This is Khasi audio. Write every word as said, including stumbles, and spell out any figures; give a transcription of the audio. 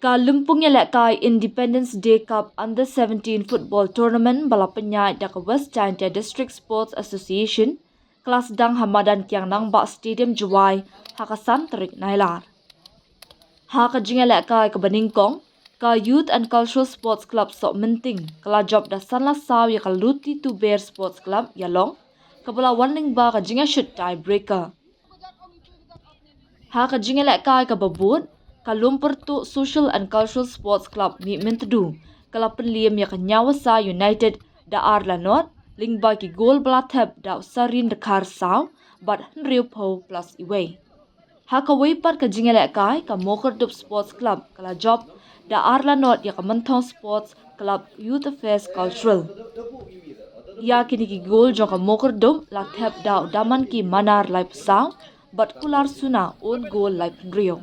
Ka lympung ïalehkai Independence Day Cup Under seventeen Football Tournament ba la pynïaid da ka West Jaintia District Sports Association ka la sdang ha madan Kiang Nangbah Stadium, Jowai ha ka san tarik Nailar. Ha ka jingïalehkai kaba nyngkong, ka Youth and Cultural Sports Club Sohmynting ka la jop da san la saw ïa ka Luti Tuber Sports Club Ïalong, kaba la wan lyngba ka jingïashut tie breaker. Ha ka jingïalehkai kaba bud, ka Lumpyrtuh Social and Cultural Sports Club Mihmyntdu ka la pynliem ïa ka Ñiawasa United da ar la nod, lyngba ki gol ba la thep da u Sarin Dkhar saw bad Hynriewphew plus iwei. Ha kawei pat ka jingïalehkai, ka Mawkyrdup Sports Club ka la jop da ar la nod ïa ka Mynthong Sports Club Youth Affairs Cultural. Ïa kine ki gol jong ka Mawkyrdup la thep da u Damanki Manar laiphew saw bad Kular Suna own goal laiphew hynriew.